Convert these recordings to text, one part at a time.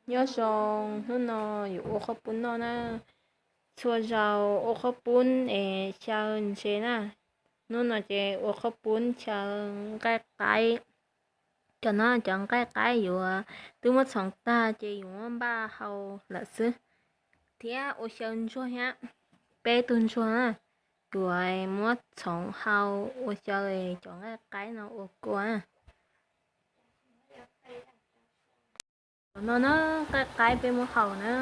Nyob zoo, hnub no yuav ua qhaub poob noj na. Txhua zaus ua qhaub poob es xyaw ntses na. Hnub no ces ua qhaub poob xyaw nqaij qaib. Cov no cov nqaij qaib yuav twb muab txhoov tag ces yuav muab npaj hau lawm xwb, thiab ua xyaw ntsuag thiab. Peb tug ntsuag na, yuav muab txhoov hau ua xyaw cov nqaij qaib no ua kua. Cov no na, nqaij qaib peb muab hau na.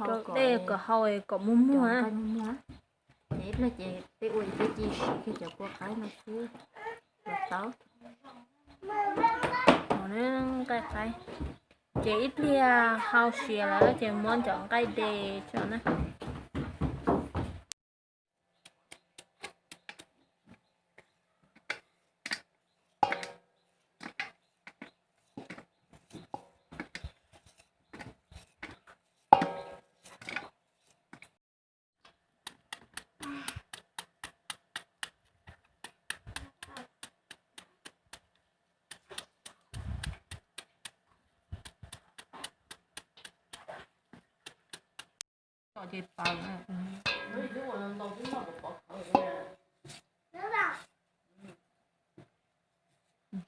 Rau dej kom hau kom muag muag. Ces ib pliag ces peb ua peb cia siv kiag cov kua qaib no xwb los tau. Nqaij qaib ces ib pliag hau siav lawm ces muab cov nqaij de tso na.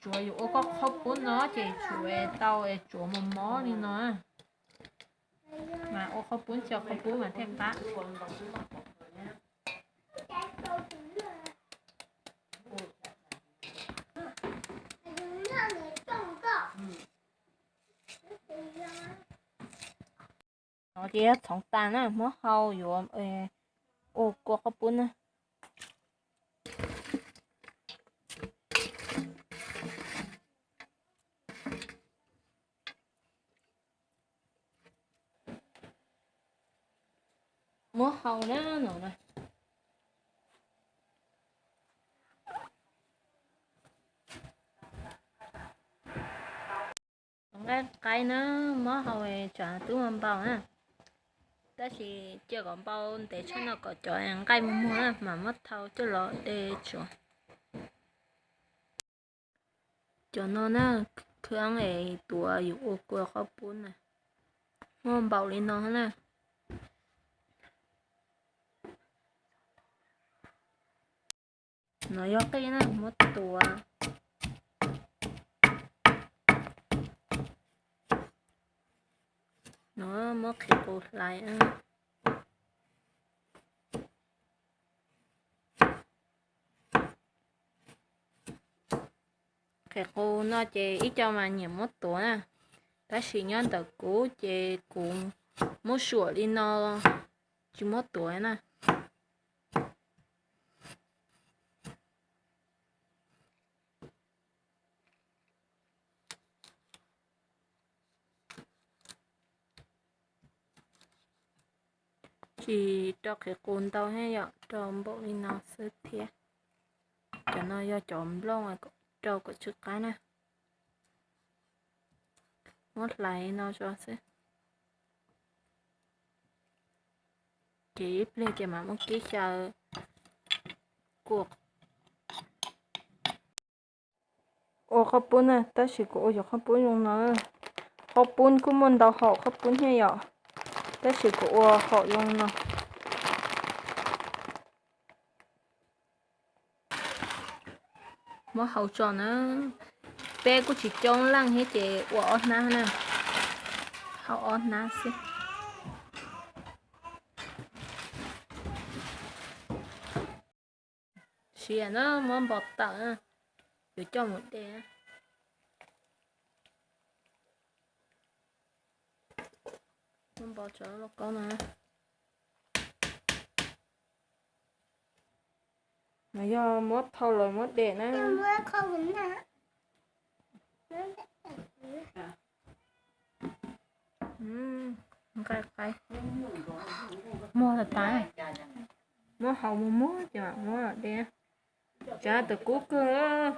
Tsuav yuav ua koj qhaub poob no ces tsuav tau es tsuav mos mos li no, mas ua qhaub poob, xyaw qhaub poob mas thiaj qab. No ces yog txhoov tas na, muab hau yuav ua kua qhaub poob na. Muab hau na no na. Nqaij qaib na, muab hau tsam twb muaj npau na, tab sis cia kom npau ntev tshaj no kom cov nqaij muag muag na mas muab thau coj los de tsuav. Cov no na, khab es tuav yus ua kua qhaub poob na, muaj npaum li no na. No yog qij na, muab tuav. No muab qhwv qus hlais. Qhwv qus no ces ib co mas nyiam muab tuav na, tab sis nyob ntawm kuv ces kuv muab suam li no, tsis muab tuav na. Tsis rau qhwv qus ntau thiab yom, rau npaum li no xwb thiab. Cov no yog cov nplooj, rau kom tsw qab na. Muab hlais no tso xwb. Ces ib pliag ces mam muab kib xyaw kua. Ua qhaub poob na, tab sis kuv ua cov qhaub poob zoo no. Qhaub poob kuj muaj ntau hom qhaub poob thiab yom, tab sis kuv ua hom zoo no. Muab hau tso na, peb kuj tsis coob leej thiab ces ua ob hnab na, hau ob hnab xwb. Siav na, muab npau tawm na, yuav coj mus de. Muab npau tso lauj kaub na. No yog muab thau los muab de na. Nqaij qaib muag tas tas, muab hau muag muag ces mam muab de. Tsav tas kub kawg.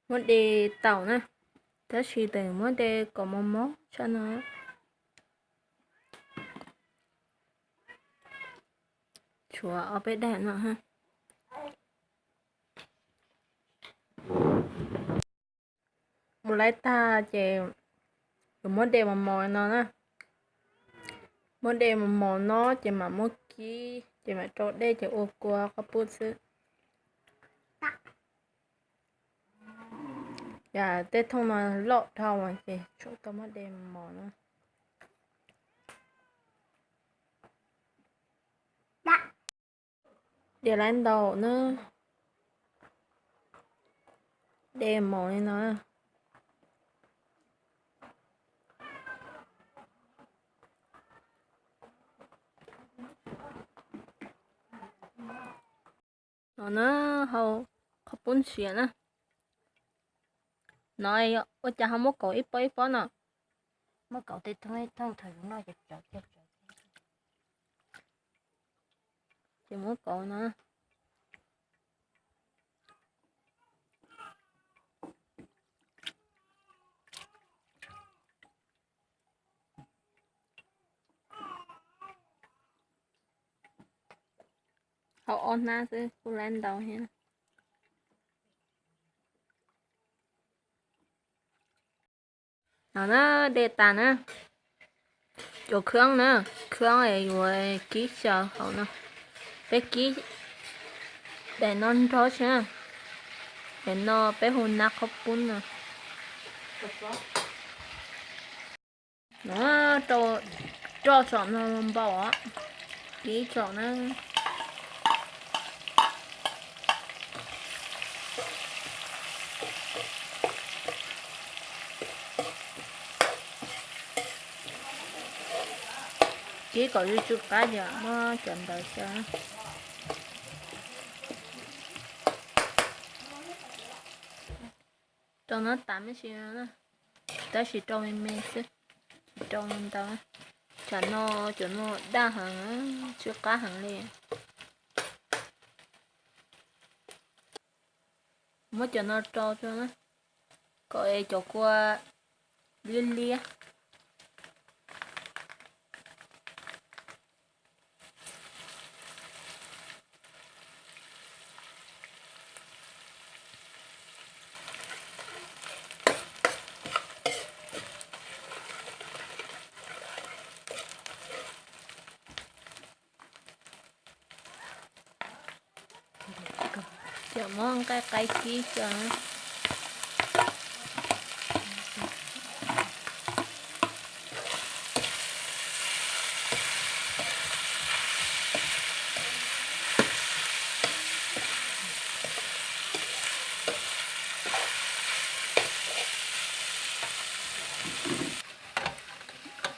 Muab de tau na, tab sis tseem muab de kom mos mos tshaj no. Tshuav ob peb daim no ha. mus laib tag ces yuav muab de mos mos no na. Muab de mos mos no ces mam muab kib, ces mam rau dej ces ua kua qhob pub xwb. Yam tej thooj no loj dhau ces tsuas tau muab de mos mos na. De laib ntau na. De mos li no. No na, hau qhob pub ntshiav na. No ua cas ho muab kauv ib pob ib pob no? Muab kauv tej thooj ib thooj thaum yus noj ces tsawv thiab tsawv. Ces muab kauv no. Hau ob hnab xwb kuj laib ntau thiab. No na, de tas na. Cov khab na, khab es yuav kib xyaw hauv no. Peb kib daim no nrog xwb na. Daim no peb hu nab qhob pub no. No, roj tsom no npau os, kib tsom na. Kib kom tsw qab ces muab cov ntawd xyaw. Rau no tas me ntsis, tab sis rau me me xwb, tsis rau ntau. Tsam no cov no daj heev, tsw qab heev li. Muab cov no rau rau na, kom cov kua liab liab. Ces muab nqaij qaib kib xyaw.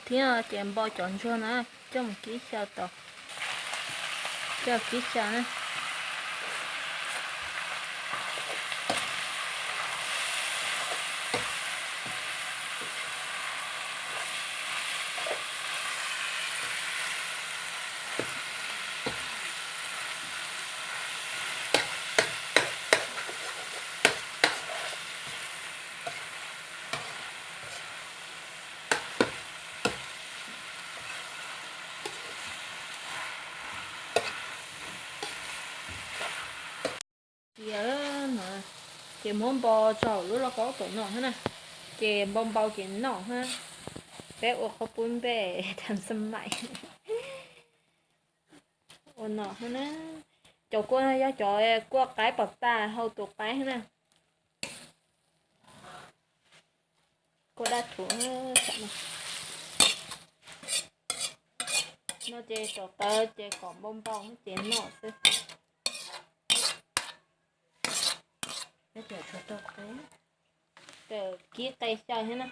Thiab ces npau cov ntsuag na, coj mus kib xyaw tau. Coj kib xyaw na. Tias no, ces muab npau tso hauv lub lauj kaub tom no thiab na, ces npau npau ces noj thiab. Peb ua qhob pub npej tham xab maim. Ua no thiab na, cov kua no yog cov kua qaib pom tas hau tus qaib thiab na. Kua daj thuv no ces rau tawv ces kom npau npau ces noj xwb. Kib qe xyaw thiab na.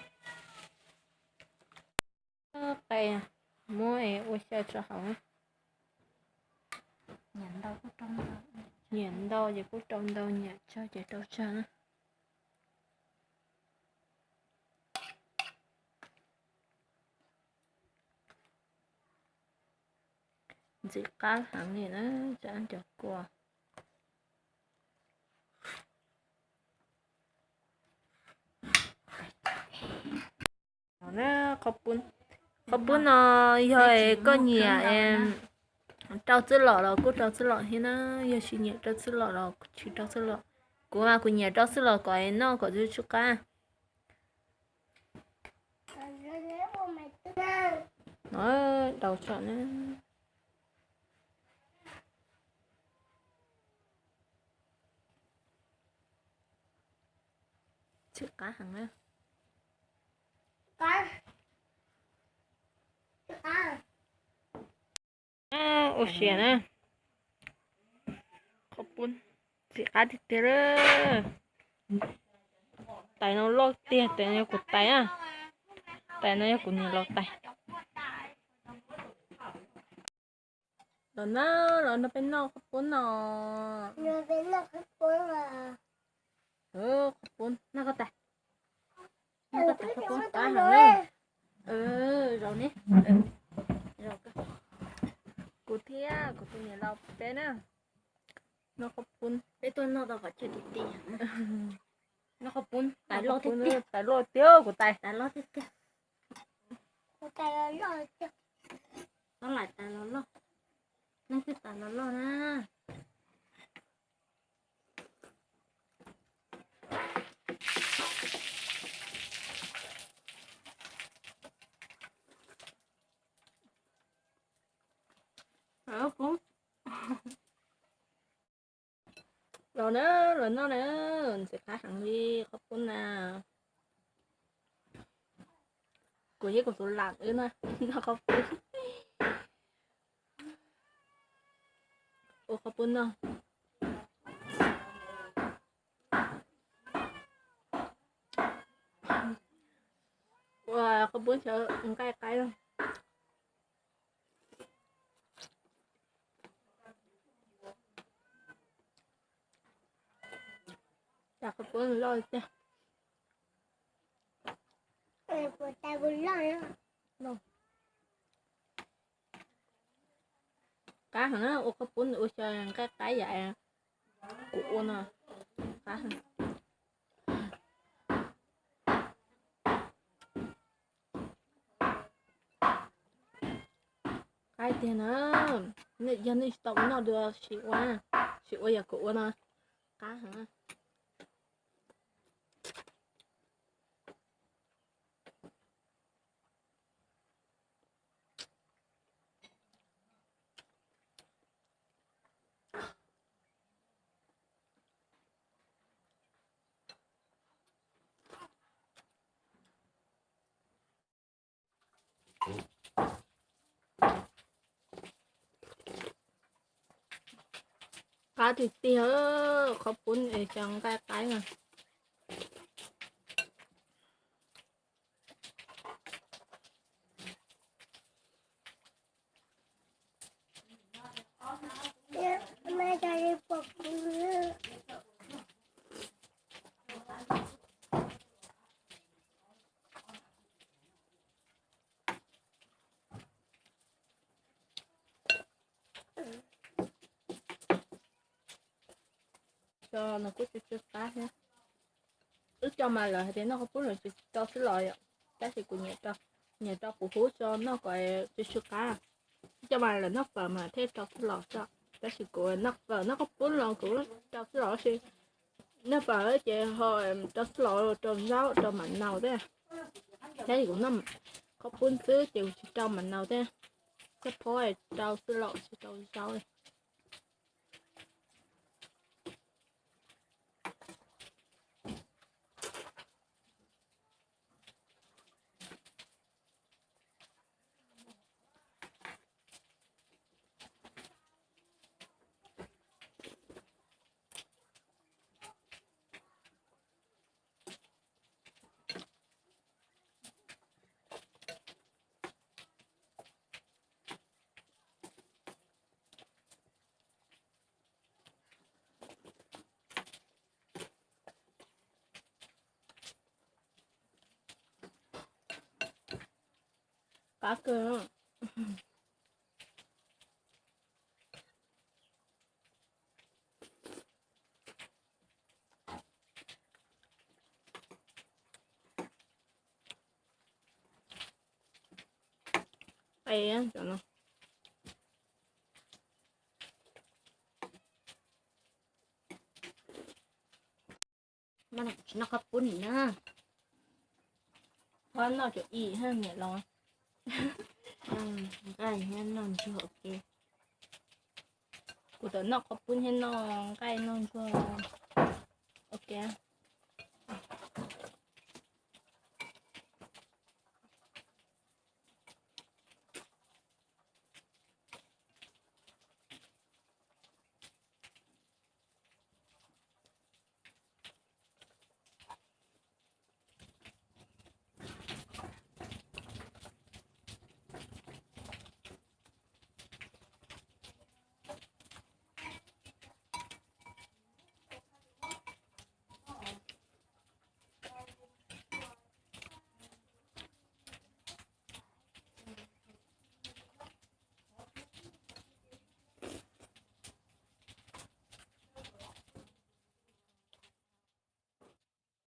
Qe, muab ua xyaw tso hauv. Nyiam ntau ces kuj rau ntau, nyiam tsawg ces rau tsawg na. Ntxim qab heev li na, cov kua. Qhob pub no yog koj nyiam rau txwj lom los kuj rau txwj lom thiab na, yog tsis nyiam rau txwj lom los tsis rau txwj lom. Kuv mas kuv nyiam rau txwj lom kom noj kom tsw tsw qab. Dau tso na. Txim qab heev na. Ua siav na. Qhov pub txim qab tiag tiag lawm. Tais no loj tiag, tais no yog kuv tais na. Tais no yog kuv niam laus tais. Los na, los nrog peb noj qhov pub no. Qhov pub, noj koj tais. Noj koj tais qhov pub qab heev na. Zaum ne, kuv thiab kuv tus niam laus peb na, noj qhov pub. Peb tuaj noj tau qhov chaw ti ti. Noj qhov pub tais loj tiag, tais loj tiag, kuv tais. Tais loj tiag tiag. Txhob laim tais los loj, leej twg tais los loj na. Los na, los noj na, ntxim qab heev li qhov pub na. Kuv thiab kuv tus lam wb na, noj qhov pub. Ua qhov pub noj. Ua qhov pub xyaw nqaij qaib. Tais qhov pub loj tiag. Qab heev na, ua qhov pub ua xyaw nqaij qaib yam kuv ua no, qab heev. Qaib tiag na. Yog nej tsis tau ua noj dua sim ua, sim ua yam kuv ua no, qab heev. Qab tiag tiag, qhov pub es xyaw nqaij qaib na. Tso no kuj tsw tsw qab thiab. Wb coj mas lawv hais tias noj qhov pub no tsis rau xwb los yom, tab sis kuv nyiam rau, nyiam rau kuv hub tso noj kom tsw tsw qab. Wb coj mas lawv noj fawm mas thiaj rau xwb los tso, tab sis kuv noj fawm noj qhov pub los kuv rau xwb los tab sis noj fawm ces ho rau xwb los rau zaub rau mam naus thiab. Tab sis kuv noj qhov pub xwb ces kuv tsis rau mam naus thiab. Txoj phob rau xwb los tsis rau zaub. Qab kawg. Tsis noj qab pub nim na. Qhov noj cov ib niam los. Nqaij noj ntsuag ua ke. Kuv tau noj qhov pub thiab noj nqaij noj ntsuag ua ke.